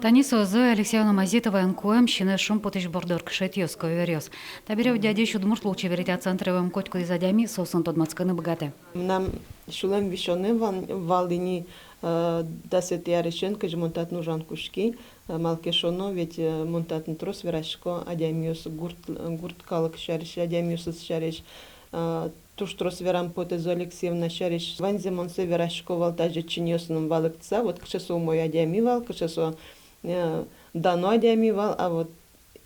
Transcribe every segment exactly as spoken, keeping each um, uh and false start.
Тани со Зоя Алексеевна Мазитовалэн куэм синэз шумпотӥсь борддор кышетъёс, коверъёс. Табере Удядысь удмурт лулчеберетъя центре вуэм котькудӥз адями соосын тодматскыны быгатэ. Мынам сюлэм висёнэ вал, вал ини, э, дасэтӥ арысен, кызьы мон татын ужан кутски, э, малы ке шуоно, ведь, э, мон татын трос верасько адямиос, гурт, гурт калык сярысь, адямиосыз сярысь, э, туж трос верам потэ Зоя Алексеевна сярысь. Ваньзэ мон сое верасько вал тазьы чиньыосыным валэктыса, вот кыӵе со умой адями вал, кыӵе со, э, дано адями вал, а вот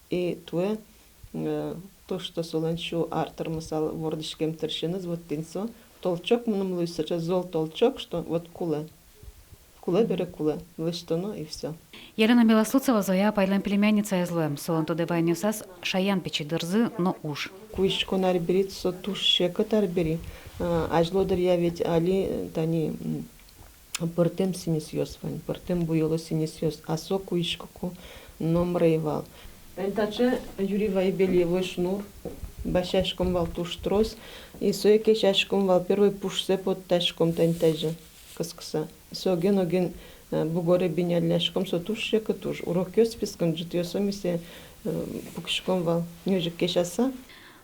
и туэ, э, то, что солэн сю ар тырмысал вордӥськем тыршеныз, вот тӥни со толчок мыным луиз, сыӵе зол толчок, что вот кулэ. Кулэ бере кулэ, лэсьтоно и всё. Елена Белослудцева Зоя апайлэн племянницаез луэ. Солэн тодэ ваёнъёсаз шаян пичи дырзы но уж. Куиськон арбериз со туж секыт арбери. А, азьло дыръя ведь али, э, тани, м, пӧртэм сӥньысъёс вань, пӧртэм буёло сӥньысъёс, а со куиськыку номыр ӧй вал. Тани таӵе юри вай бельевой шнур, басьяськом вал туж трос, и сое кесяськом вал, первой пушсэ поттаськом тани тазьы кыскыса. Со оген-оген, э, бугоре бинялляськом, со туж секыт уж. Урокъёс вискын ӝытъёсы ми сое, э, пукиськом вал, нёжик кесяса.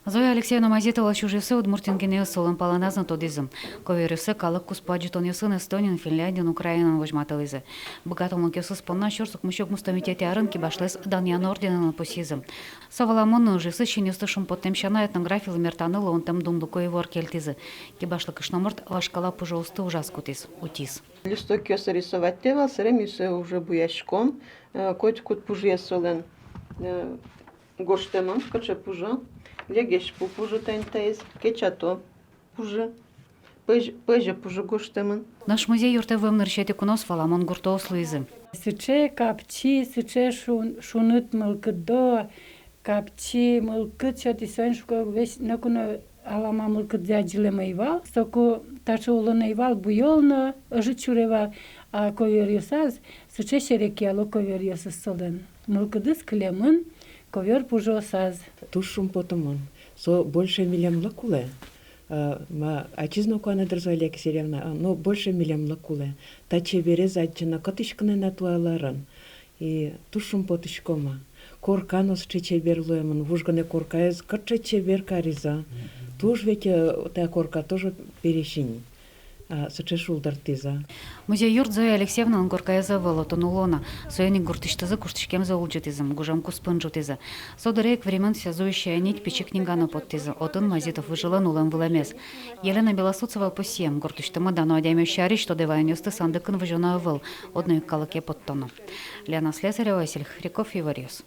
Зоя Алексеевна Мазитовалэсь ужъёссэ Удмуртиын гинэ ӧз, солэн палэназ но тодӥзы. Коверъёссэ калык куспо адӟытонъёсын Эстониын, Финляндиын, Украинаын возьматылӥзы. Быгатонлыкъёсыз понна сюрс укмыссю укмыстонэтӥ арын кибашлэс Данъян орденэн пусйизы. Со валамон но, ужъёсыз синъёсты шумпоттэмъя но этнографилы мертаны луонтэм дунлыко ивор кельтӥзы. Кибашлы кышномурт вашкала пужыосты ужаз кутӥз, утиз. Листокъёсы рисовать тӥ вал, собере ми сое уже буяськом, э, котькуд пужыез солэн, э, гожтэмын, кыӵе пужо, легезьпу пужы тани таиз, кечато пужы, пӧзь-, пӧзьы пужы гожтэмын. Нош музей юртэ вуэм нырысетӥ куноос валамон гуртоос луизы. Сыӵе капчи, сыӵе шун-, шуныт мылкыдо, капчи мылкыд сётӥз, соин, шуко, весь ноку но алама мылкыдзэ адӟылэм ӧй вал. Соку таӵе улон ӧй вал, буёл но ӧжыт сюре вал, а коверъёсаз сыӵе серекъяло коверъёсыз солэн. Мылкыдыз кылемын ковёр пужыосаз. Туж шумпотымон. Со больше милемлы кулэ. А, ма, ачиз но куанэ, дыр, Зоя Алексеевна, а, но больше милемлы кулэ. Та чеберез адӟыны кытысь ке но на туала арын. И туж шумпотӥськом-а. Корка но сыӵе чебер луэмын, вуж гинэ коркаез кыӵе чебер кариз-а. Туж ведь, э, та корка тоже пересень. А, сыӵе шулдыртӥз-а. Музей юрт Зоя Алексеевналэн коркаез ӧвӧл, отын уло на. Соин ик гуртысьтызы куштӥськемзэ улӟытӥзы, гужем куспын ӝутӥзы. Со дыре ик времен связующая нить пичи книга но поттӥзы, отын Мазитов выжылэн улэм-вылэмез. Елена Белослудцева пусъе: гуртысьтымы дано адямиос сярысь тодэ ваёнъёсты сандыкын возёно ӧвӧл, одно ик калыке поттоно. Лена Слесарева, Василий Хряков, «Иворъёс».